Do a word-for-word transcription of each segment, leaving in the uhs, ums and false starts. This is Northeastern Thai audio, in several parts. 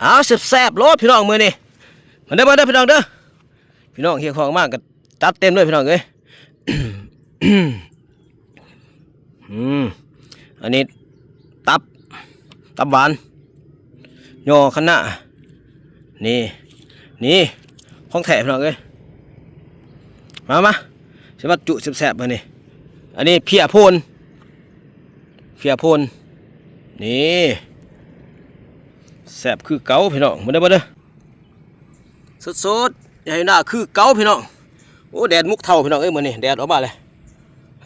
เอาแซ่บๆโลดพี่น้องมื้อนี้ มาเด้อ มาเด้อพี่น้องเด้อ พี่น้องเฮียของมากก็จัดเต็มเลยพี่น้องเอ้ย อืม อันนี้ตับ ตับหวาน ยอคะน้า นี่ นี่ ของแท้พี่น้องเอ้ย มา มา สิมาจุแซ่บๆมื้อนี้ อันนี้เพียโพน เพียโพน นี่ แซ่บคือเก่าพี่น้อง มาเด้อ มาเด้อ สดๆ ให้หน้าคือเก่าพี่น้อง โอ้ แดดมุกเท่าพี่น้องเอ้ย มื้อนี้แดดออกมาเลย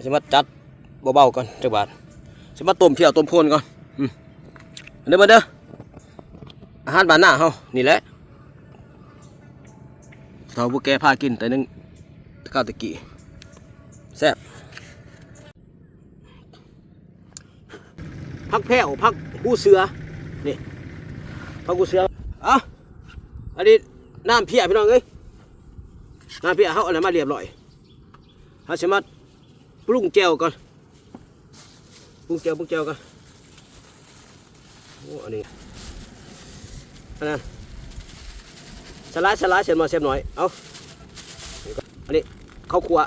สิมาจัดเบาๆก่อนจักบาท สิมาต้มเพียต้มโพนก่อน อืม มาเด้อ มาเด้อ อาหารบ้านนาเฮานี่แหละ เฒ่าผู้แก่พากินแต่นึง แต่เก่าแต่กี้ แซ่บ ผักแพรว ผักหูเสือ นี่ ผักหูเสือ เอ้า อันนี้น้ำเพียพี่น้องเอ้ย น้ำเพียเฮาเอาอะไรมาเรียบร้อย เฮาสิมาปรุงแจ่วก่อน ปรุงแจ่ว ปรุงแจ่วก่อน โอ้ อันนี้ อันนั้น สลาย สลาย เสียบหน่อย เสียบหน่อย เอา อันนี้ ข้าวคั่ว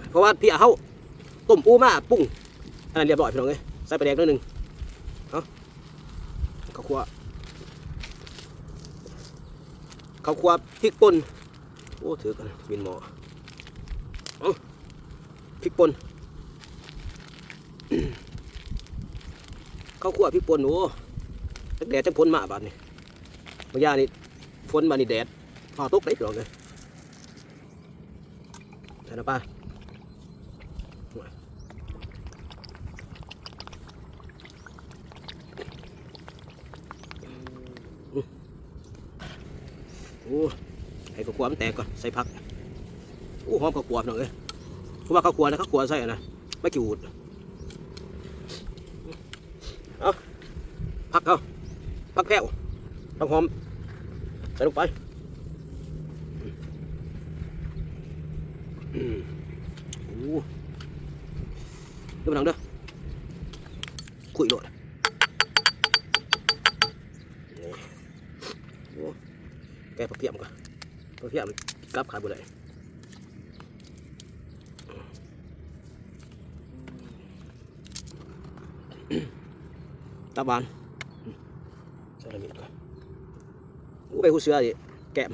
เพราะว่าเพียเฮาต้มอู้มาปรุง อันนั้นเรียบร้อยพี่น้องเอ้ย ใส่ปลาแดกหน่อยหนึ่ง เอา ข้าวคั่ว ข้าวคั่วพริกป่น โอ้ ถือกัน บินหม้อ เอา พริกป่น ข้าวคั่วพริกป่น โอ้ จักแดดจักฝนมาบาดนี้ เมื่อยามนี่ ฝนมานี่แดด ฟ้าตกเด้พี่น้องเอ้ย ใส่น้ำปลา โอ้ ให้ข้าวคั่วมันแตกก่อน ใส่ผัก โอ้ หอมข้าวคั่วพี่น้องเอ้ย เพราะว่าข้าวคั่วนะ ข้าวคั่วใส่อะนะ ใบขี้หูด เอา ผักเอา ผักแพรว ผักหอม ใส่ลงไป อืม โอ้ เดี๋ยวมาทางเด้อ คุยโลด นี่ โอ้ แกะผักเทียมก่อน ผักเทียมกับขายบ่ได้ ตับหวาน ใส่ละเอียดก่อน อู้ ใบหูเสือดิ แกม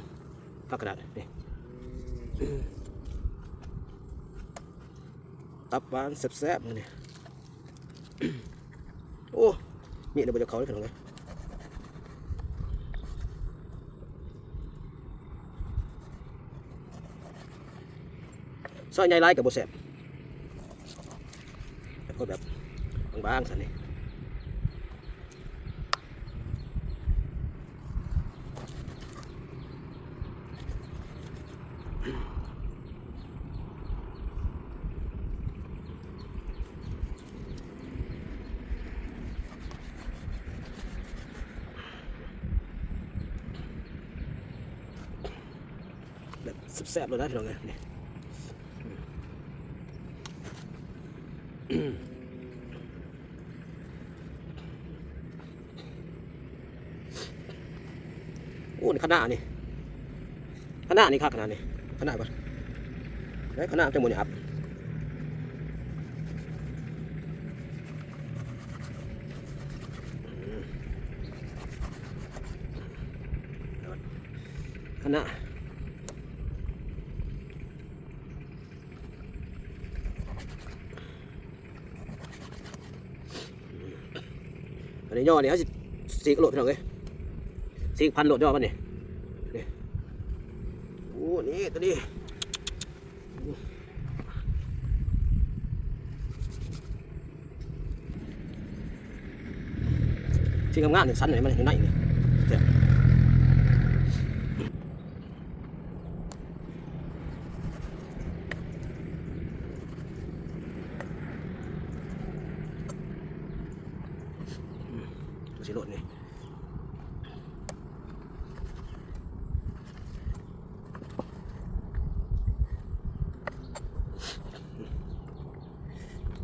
ผักขนาดนี่ ตับหวานแซ่บๆมื้อนี้ โอ้ มีดเนี่ยบ่จะเข้าเลยพี่น้องเอ้ย ซอยใหญ่หลายก็บ่แซ่บ เอาแบบบางๆซั่นนี่ แบบแซ่บๆเลยนะพี่น้องเอ้ย นี่ โอ้ นี่คะน้านี่ คะน้านี่คักขนาดนี้ คะน้าก่อน ได้คะน้าจังหมดนี่ครับ คะน้า อันนี้ยอดนี่ เฮาสิสีกโลดพี่น้องเอ้ย สีกพันโลดยอดมันนี่ นี่ โอ้ นี่ตัวนี้ สีกงามๆนี่ สันนี่มันอยู่ในนี่ เจ้า สิโลดนี่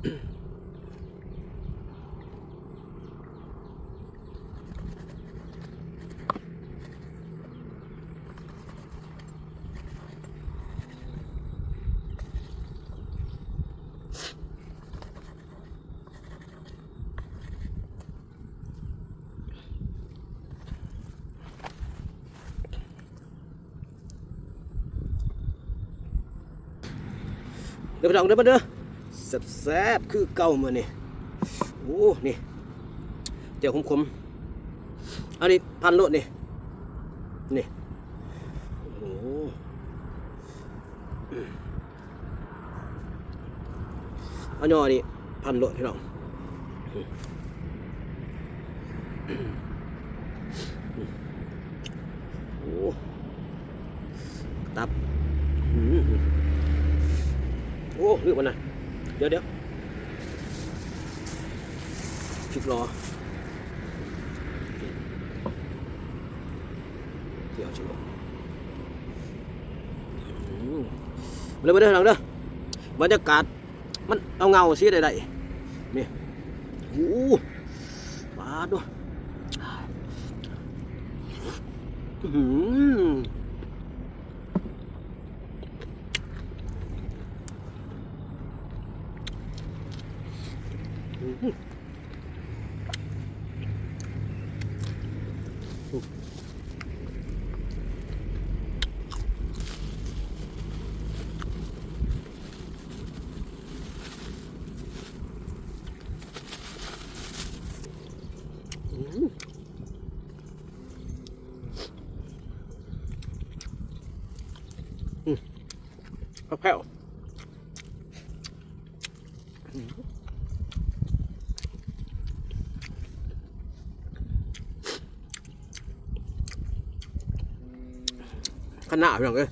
อื เด้อพี่น้องเด้อ มาเด้อ แซ่บๆ คือเก่ามื้อนี้ โอ้ นี่ แจ่วขมๆ อันนี้พันโลดนี่ นี่ โอ้ เอาหน่อนี่พันโลดพี่น้อง โอ้ ตับ อืม โอ้ ลืมมันนะ เดี๋ยว เดี๋ยว พริกรอ เดี๋ยวชิมก่อน อืม มาเลย มาเด้อ พี่น้องเด้อ บรรยากาศ มันเอาเงาสิได้ได้ นี่ โอ้ ปาดดู อื้อหือ อื้อหือ อืม อืม ผักแพรว อืม ขนาดพี่น้องเอ้ย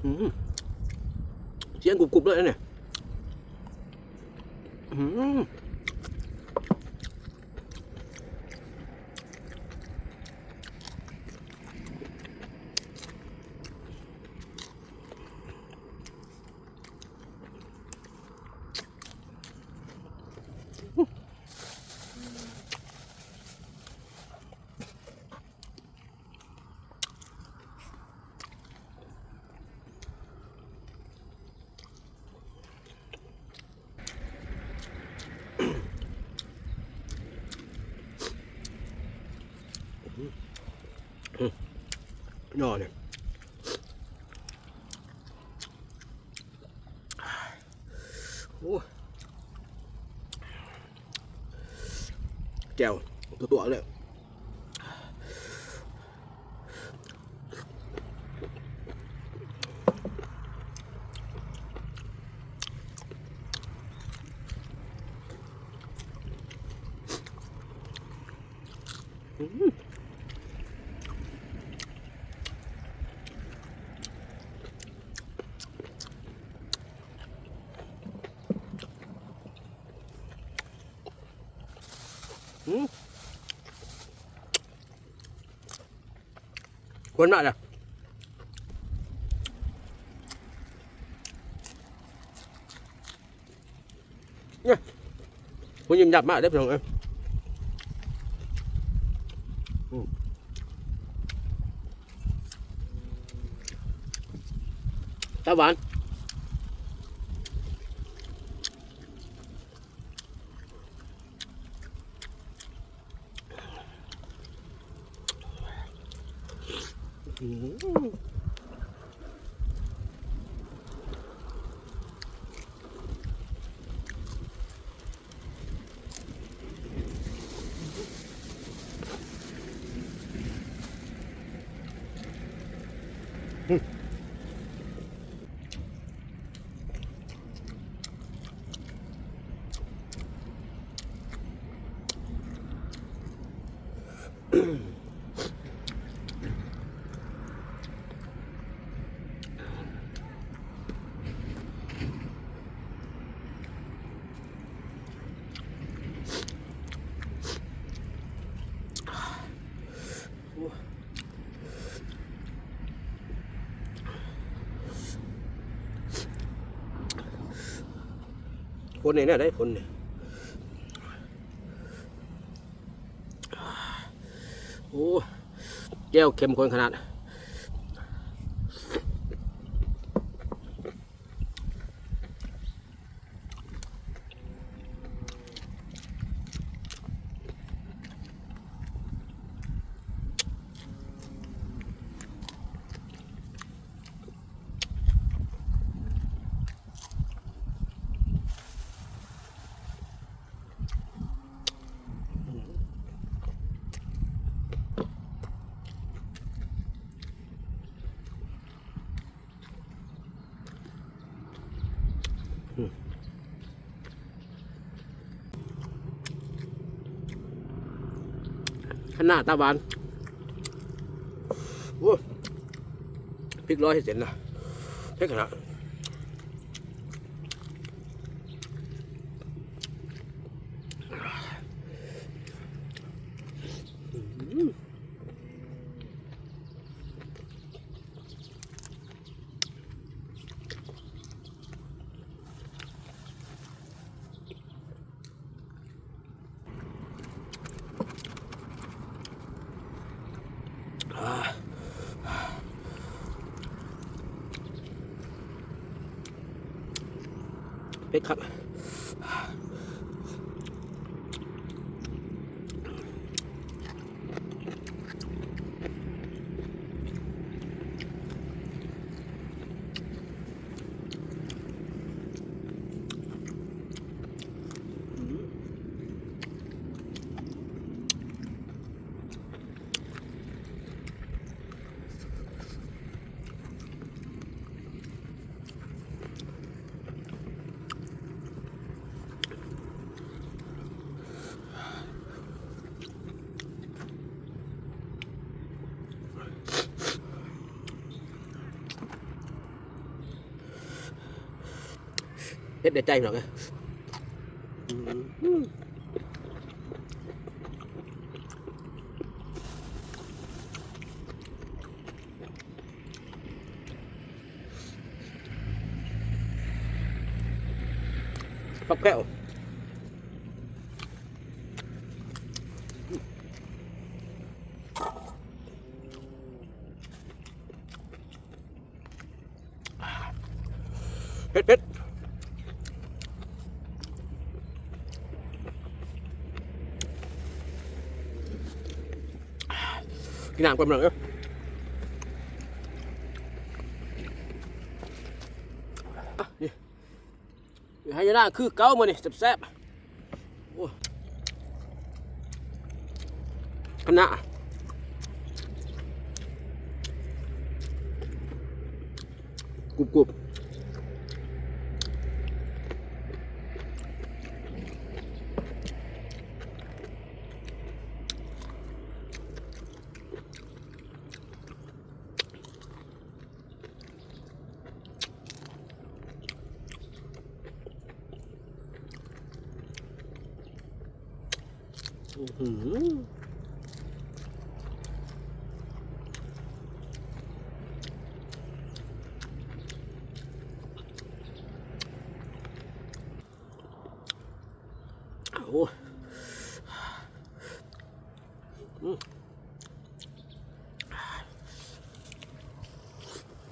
อืม เสียงกรุบๆ เลยนะเนี่ย อืม หน่อเนี่ย โอ้ แจ่วตัวๆ เลย อืม อืม คนมาแล้ว เนี่ย คนยิ้มหยับมากเด้อพี่น้องเอ้ย อืม ตาหวาน อืม คนนี่เนี่ยได้คนนี่ โอ้ แจ่วเข้มข้นขนาด คะน้าตาหวาน โอ้ พริกร้อยเห็ดเส้นนะ เผ็ดขนาด เผ็ดครับ เฮ็ดได้ใจพี่น้องเอ้ย อืม ผักแพรว เผ็ดเผ็ด กินน้ำก่อนพี่น้องเอ้ย อ่ะ นี่ ให้ยาหน้าคือเก่ามื้อนี้แซ่บๆ โอ้ คะน้า กรุบๆ อื้อหือ โอ้ อืม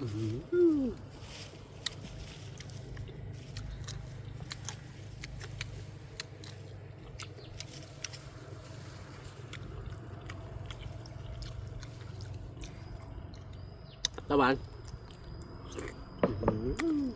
อืม ตาหวาน อื้อหือ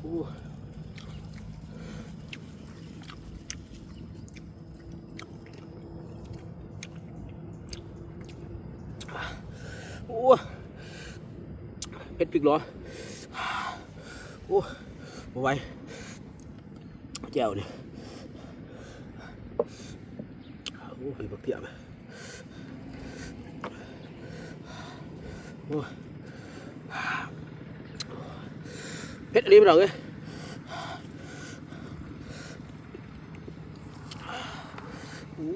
โอ้ โอ้ เผ็ดพริกหรอ โอ้ บ่ไหว แจ่วนี่ โอ้ เห็ดบักเทียม โอ้ เผ็ดอีหลีพี่น้องเอ้ย โอ้